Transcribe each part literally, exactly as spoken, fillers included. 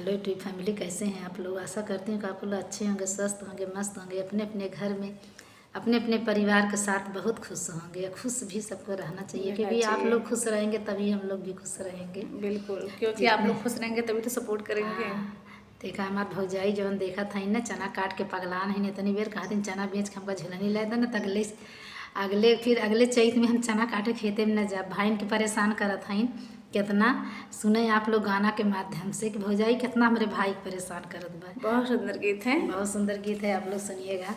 हेलो यूट्यूब फैमिली, कैसे हैं आप लोग? आशा करती हूँ कि आप लोग अच्छे होंगे, स्वस्थ होंगे, मस्त होंगे, अपने अपने घर में अपने अपने परिवार के साथ बहुत खुश होंगे। खुश भी सबको रहना चाहिए, रहना क्योंकि आप चाहिए। लोग खुश रहेंगे तभी हम लोग भी खुश रहेंगे। बिल्कुल, क्योंकि आप लोग खुश रहेंगे तभी तो सपोर्ट करेंगे। हाँ, देखा हमार भौजाई जौन देखत हईन ना, चना काट के पगलान हईन, इतनी बेर कहत हईन, "चना बेच के हमका झुलनी लै दे ना, त अगले, अगले, फिर अगले चैत में हम चना काटे खेते में न जाब।" भाइन के परेशान करत हईन, कितना सुने आप लोग गाना के माध्यम से कि भौजाई कितना हमरे भाई के परेशान करत बा। बहुत सुंदर गीत है। बहुत सुंदर गीत है, आप लोग सुनिएगा।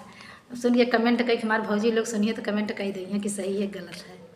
सुन के कमेंट कई, हमारे भौजी लोग सुनिए तो कमेंट कई दइहे कि सही है, गलत है।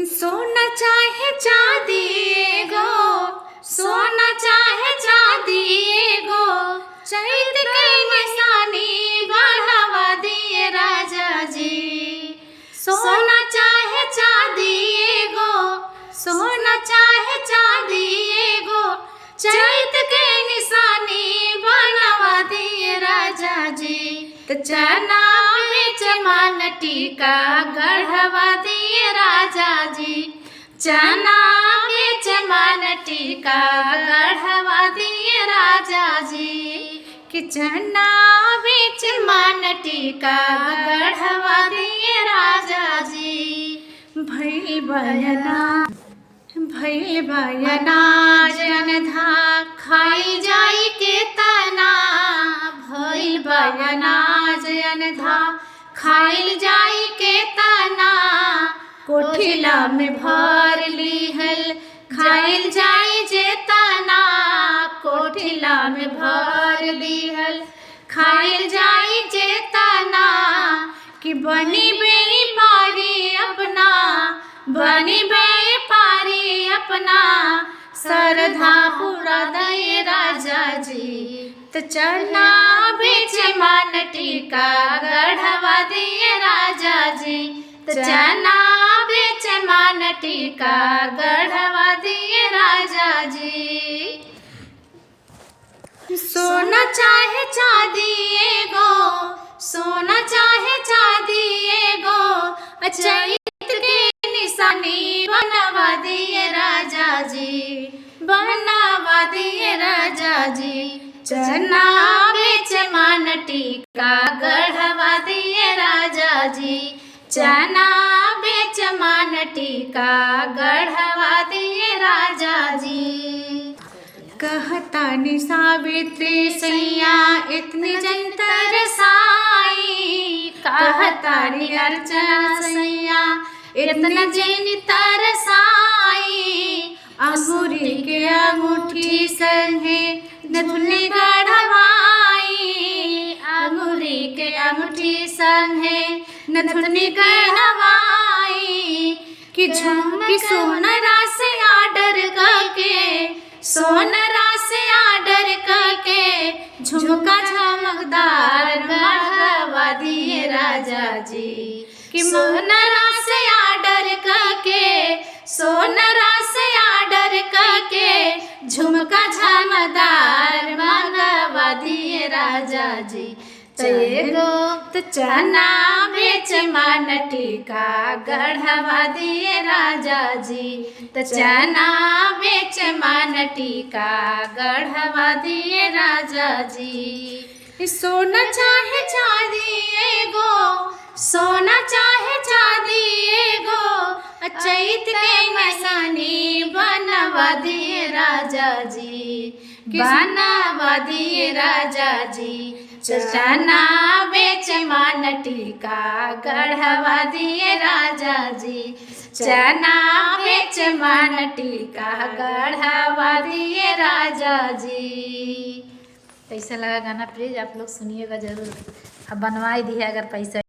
सोना चाहे चांदी एगो, सोना चाहे चांदी एगो, चैत के निशानी बनवा दिए राजा जी। सोना चाहे चांदी एगो, सोना चाहे चांदी एगो, चैत के निशानी बनवा दिए राजा जी। त चना बेच मान टीका गढ़वा दिए राजा जी। चना बेच मान टीका गढ़वा दिए राजा जी। कि चना बेच मान टीका गढ़वा दिए राजा जी। भइल बा अनाज, भइल बा अनाज अनधा, खाइल जाई केतना। भइल बा अनाज अनधा, खाइल जाई केतना। कोठिला में भर लिहल, खाइल जाई जेतना। कोठिला में भर लिहल, खाइल जाई जेतना। कि बनी बेपारी अपना, बनी बेपारी अपना, सरधा पूरा दे राजा जी। त चना बेच मान टीका गढ़वा दिए राजा जी। त चना बेच मान टीका गढ़वा दिए राजा जी। सोना चाहे चांदी एगो, सोना चाहे चांदी एगो, चैत के निशानी बनवा दिए राजा जी, बनवा दिए राजा जी। चना बेच मान टीका गढ़वा दिए राजा जी। चना बेच मान टीका गढ़वा दिए राजा जी। कहतानी सावित्री सैया इतने जन तरसाई, कहतानी अर्चना सैया इतने जन तरसाई। अंगूरी के अंगूठी संगे नथुनी गढ़वाई, अंगूरी के अंगूठी संगे नथुनी गढ़वाई। कि झुमकी सोनरा से ऑर्डर करके, सोनरा से ऑर्डर करके झुमका झमकदार गढ़वा दिए राजा जी। कि सोनरा से ऑर्डर करके, सोनरा से ऑर्डर करके झुमका झमकदार मंगवा दिए राजा जी। त एगो त चना बेच मान टीका गढ़वा दिए राजा जी। त चना बेच मान टीका गढ़वा दिए राजा जी। सोना चाहे चांदी एगो, सोना चाहे चांदी एगो, चैत के मसानी बनवा दिए राजा जी, बनवा दिए राजा जी। चना बेच मान टीका गढ़वा दिए राजा जी, चना बेच मान टीका गढ़वा दिए राजा जी। कैसा लगा गाना? प्लीज आप लोग सुनिएगा जरूर। अब बनवाई दिए अगर पैसा